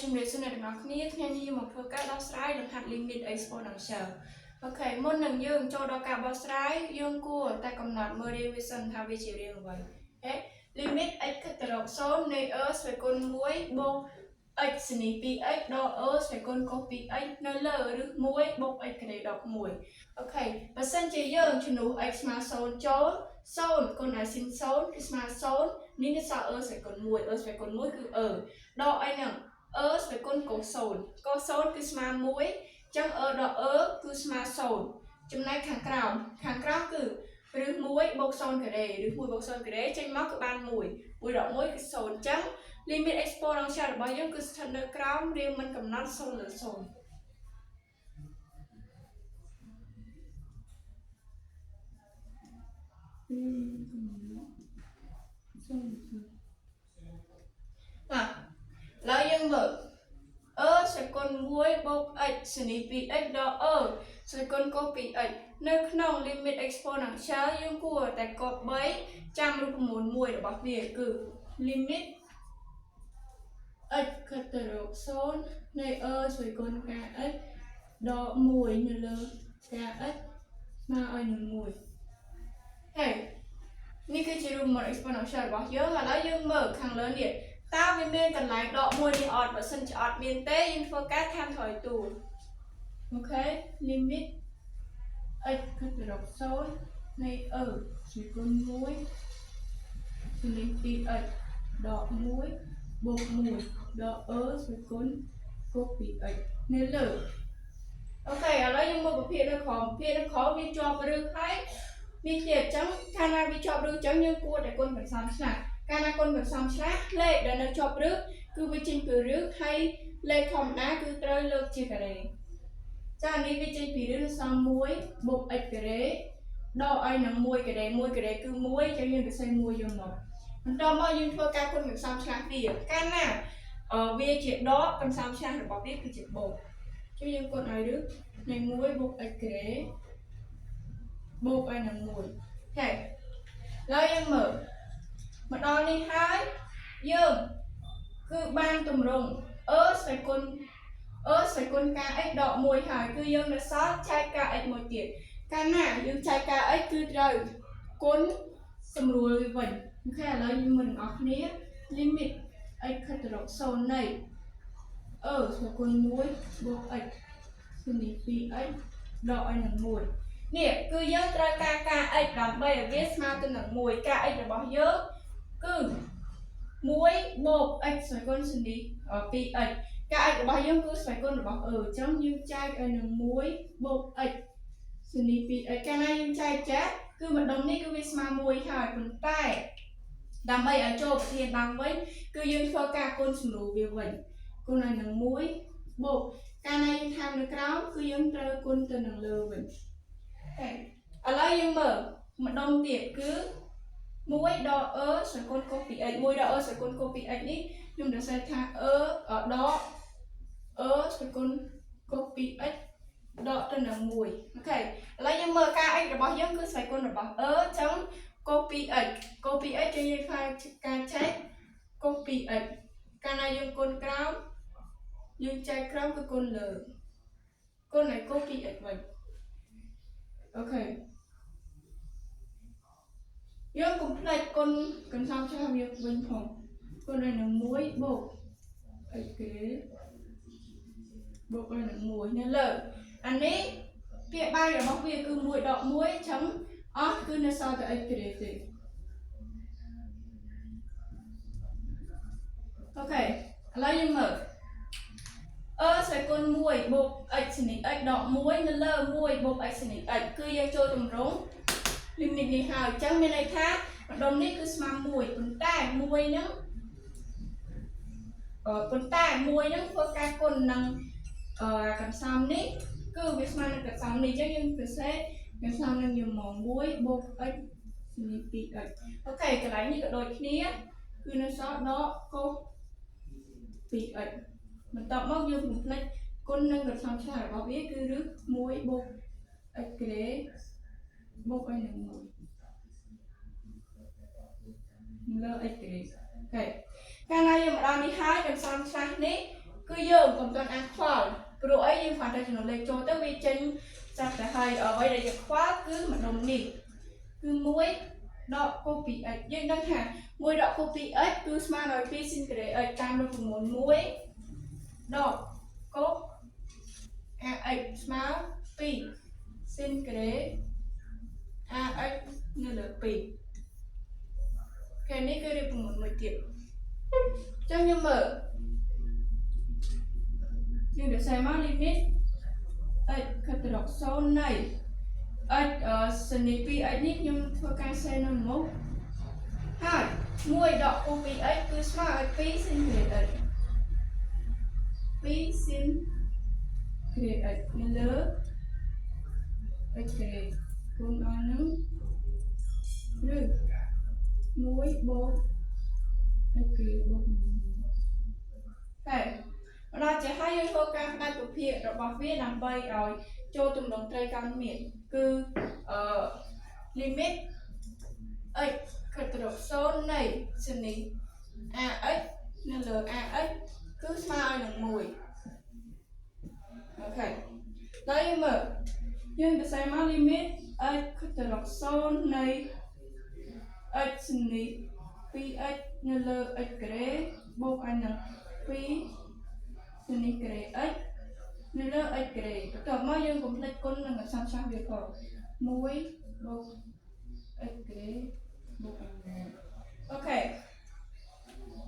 ជំរាបសួរអ្នកទាំងអស់គ្នាថ្ងៃនេះយើងមកធ្វើការដោះស្រាយលំហាត់ limit exponential។ OK មុននឹងយើងចូលដល់ការបកស្រាយយើងគួរតែកំណត់មើលរាងវាសិនថាវាជារាងអ្វីហេ limit x ខិតទៅរក0នៃ e ស្វ័យគុណ1បូក x ស្នី 2x ដក e ស្វ័យគុណកុស 2x នៅលើឬ1បូក x ការ៉េ11។ OK បើសិនជាយើងជំនួស x ស្មើ0ចូល0គុណឲ្យ sin 0គឺស្មើ0នេះនៅសល់ e ស្វ័យគុណ1 e ស្វ័យគុណ1គឺ e ដកអីហ្នឹង e ស្វ័យគុណកុស0កុស0គឺស្មើ1អញ្ចឹង e ដក e គឺស្មើ0ចំណែកខាងក្រោមខាងក្រោមគឺឬ1បូក0ការ៉េឬ1បូក0ការ៉េចេញមកគឺបាន1 1ដក1គឺ0អញ្ចឹង limit exponential របស់យើងគឺស្ថិតនៅក្រោមរាងមិនកំណត់0លើ0បាទឡើយយើងមើល e ស្វ័យគុណ1បូក x ស្នី 2x ដក e ស្វ័យគុណកុស 2x នៅក្នុង limit exponential យើងគួរតែគប្បីចាំរូបមន្តមួយរបស់វាគឺ limit x ខិតទៅរក0នៃ e ស្វ័យគុណ kx ដក1នៅលើ kx ស្មើឲ្យនឹង1ហេនេះគឺជារូបមន្ត exponential របស់យើងឥឡូវយើងមើលខាងលើនេះតើវាមានកន្លែងដក1នេះអត់បើសិនជាអត់មានទេយើងធ្វើការថែមថយតួOK limit x ខិតទៅរក0នៃ e ស្វ័យគុណ1ស្នី 2x ដក1បូក1ដក e ស្វ័យគុណកុស 2x នៅលើOK ឥឡូវយើងមកវិភាគនៅក្រោមវិភាគនៅក្រោមវាជាប់ឬហើយនេះទៀតអញ្ចឹងកាលណាវាជាប់ឬអញ្ចឹងយើងគួរតែគុណបន្សំឆ្លាស់កាលណាគុណបន្សំឆ្លាស់លេខដែលនៅជាប់ឬគឺវាចេញពីឬហើយលេខធម្មតាគឺត្រូវលើកជាការ៉េចានេះវាចេញពីឬសល់1បូក x ការ៉េដកឲ្យនឹង1ការ៉េ1ការ៉េគឺ1អញ្ចឹងយើងទៅសេ1យកមកបន្តមកយើងធ្វើការគុណបន្សំឆ្លាស់វាកាលណាវាជាដកបន្សំឆ្លាស់របស់វាគឺជាបូកជួយយើងគុណឲ្យឬនៃ1បូក x ការ៉េបូកឲ្យនឹង1ហេឡើយយើងមើលមកដល់នេះហើយយើងគឺបានទម្រង់ e ស្វ័យគុណ e ស្វ័យគុណ kx ដក1ហើយគឺយើងនៅសល់ចែក kx មួយទៀតកាលណាយើងចែក kx គឺត្រូវគុណសម្រួលវាវិញ OK ឥឡូវយើងមើលទាំងអស់គ្នា limit x ខិតទៅរក0នៃ e ស្វ័យគុណ1បូក x ស្នី 2x ដកឲ្យនឹង1នេះគឺយើងត្រូវការ kx ដើម្បីឲ្យវាស្មើទៅនឹង1 kx របស់យើងគឺ1បូក x ស្វ័យគុណស្នី 2x kx របស់យើងគឺស្វ័យគុណរបស់ e អញ្ចឹងយើងចែកឲ្យនឹង1បូក x ស្នី 2x កាលណាយើងចែកចាស់គឺម្ដុំនេះគឺវាស្មើ1ហើយប៉ុន្តែដើម្បីឲ្យចូលប្រធានដើមវិញគឺយើងធ្វើការគុណសម្រួលវាវិញគុណឲ្យនឹង1បូកកាលណាយើងថែមនៅក្រោមគឺយើងត្រូវគុណទៅនឹងលើវិញហេឥឡូវយើងមើលម្ដុំទៀតគឺ1ដក e ស្វ័យគុណកុស 2x 1ដក e ស្វ័យគុណកុស 2x នេះខ្ញុំនឹងសេថា e ដក e ស្វ័យគុណកុស 2x ដកទៅនឹង1OK ឥឡូវយើងមើល kx របស់យើងគឺស្វ័យគុណរបស់ e អញ្ចឹងកុស 2x កុស 2x ជាយើងថាការចែកកុស 2x កាលណាយើងគុណក្រោមយើងចែកក្រោមគឺគុណលើគុណឲ្យកុស 2x វិញ OK យើងកុំភ្លេចគុណកន្សោមឆ្លាស់វាវិញផងគុណឲ្យនឹង1បូក x គេបូកឲ្យនឹង1នៅលើអានេះពាក្យបាយរបស់វាគឺ1ដក1អញ្ចឹងអស់គឺនៅសល់តែ x ការ៉េទេOK ឥឡូវយើងមើល e ស្វ័យគុណ1បូក x ស្នី x ដក1នៅលើ1បូក x ស្នី x គឺយើងចូលទម្រង់ limit នេះហើយអញ្ចឹងមានន័យថាម្ដុំនេះគឺស្មើ1ប៉ុន្តែ1ហ្នឹងអឺប៉ុន្តែ1ហ្នឹងធ្វើការគុណនឹងអឺកន្សោមនេះគឺវាស្មើនឹងកន្សោមនេះអញ្ចឹងយើងសរសេរកន្សោមនឹងយកមក1បូក x ស្នី 2x OK កន្លែងនេះក៏ដូចគ្នាគឺនៅសល់ដកកុស 2x បន្ទាប់មកយើងកុំភ្លេចគុណនឹងកន្សោមឆ្លាស់របស់វាគឺរឹស1បូក x ការ៉េបូកឲ្យនឹង1លើ x ការ៉េOK កាលណាយើងមកដល់នេះហើយកន្សោមឆ្លាស់នេះគឺ គឺយើងកុំទាន់អាលខ្វល់ព្រោះអីយើងគ្រាន់តែចំនួនលេខចូលទៅវាចេញចាប់តែហើយអ្វីដែលយើងខ្វល់គឺម្ដុំនេះគឺ1ដកកូស 2x យើងដឹងថា1ដកកូស 2x គឺស្មើនឹង2 sin ការ៉េ x តាមរូបមន្ត1ដកកូស ax ស្មើ2 sin ការ៉េ ax នៅលើ2គេនេះគឺរូបមន្តមួយទៀតអញ្ចឹងយើងមើលយើងទៅសេមក limit x ខិតទៅរក0នៃ x អឺសនី 2x នេះខ្ញុំធ្វើការសេនៅមុខហើយ1ដកកូស 2x គឺស្មើឲ្យ2 sin ការ៉េ x 2 sin ការ៉េ x នៅលើ x ការ៉េគុណឲ្យនឹងឬ1បូក x ការ៉េបូកនឹង1ហើយម្ដងចេះហើយយើងធ្វើការផ្ដាច់ពភាគរបស់វាដើម្បីឲ្យចូលទម្រង់ត្រីកោណមាត្រគឺអឺ limit x ខិតទៅរក0នៃសនី ax នៅលើ ax គឺស្មើឲ្យនឹង1OK ដល់យើងមើលយើងទៅសេមក limit x ខិតទៅរក0នៃ x សនី 2x នៅលើ x ការ៉េបូកឲ្យនឹង2សនីការ៉េ x នៅលើ x ការ៉េបន្ទាប់មកយើងកុំភ្លេចគុណនឹងអក្សរសាស្ត្រវាផង1បូក x ការ៉េបូកឲ្យនឹង OK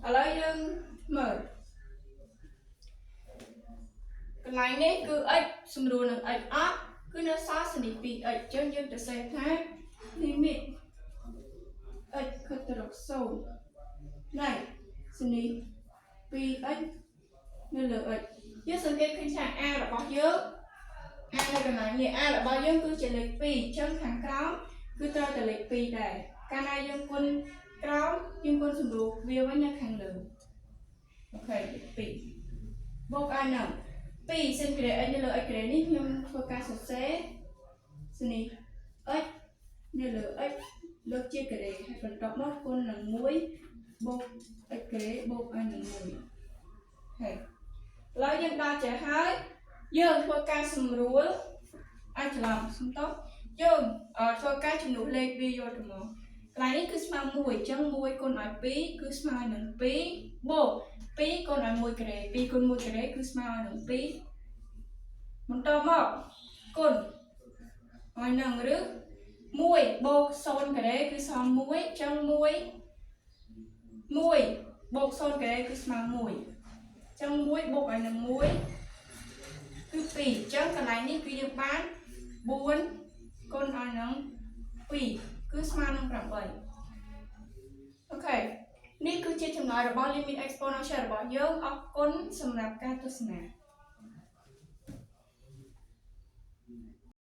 ឥឡូវយើងមើលកន្លែងនេះគឺ x សម្រួលនឹង x អត់គឺនៅសល់សនី 2x អញ្ចឹងយើងទៅសេថា limit x ខិតទៅរក0នៃសនី 2x នៅលើ x យើងសង្កេតឃើញថា a របស់យើង a នៅកន្លែងនេះ a របស់យើងគឺជាលេខ2អញ្ចឹងខាងក្រោមគឺត្រូវតែលេខ2ដែរកាលណាយើងគុណក្រោមយើងគុណសម្រួលវាវិញនៅខាងលើOK លេខ2បូកឲ្យនឹង2 sin ការ៉េ x នៅលើ x ការ៉េនេះខ្ញុំធ្វើការសរសេរសនី x នៅលើ x លើកជាការ៉េហើយបន្ទាប់មកគុណនឹង1បូក x ការ៉េបូកឲ្យនឹង1ហើយឥឡូវយើងដល់ចេះហើយយើងធ្វើការសម្រួលអាចច្រឡំសំទោសយើងធ្វើការជំនួសលេខវាយកទៅមកកន្លែងនេះគឺស្មើ1អញ្ចឹង1គុណឲ្យ2គឺស្មើនឹង2បូក2គុណឲ្យ1ការ៉េ2គុណ1ការ៉េគឺស្មើឲ្យនឹង2បន្តមកគុណឲ្យនឹងឬ1បូក0ការ៉េគឺសល់1អញ្ចឹង1 1បូក0ការ៉េគឺស្មើ1អញ្ចឹង1បូកឲ្យនឹង1គឺ2អញ្ចឹងកន្លែងនេះគឺយើងបាន4គុណឲ្យនឹង2គឺស្មើនឹង8OK នេះគឺជាចម្លើយរបស់ limit exponential របស់យើងអរគុណសម្រាប់ការទស្សនា។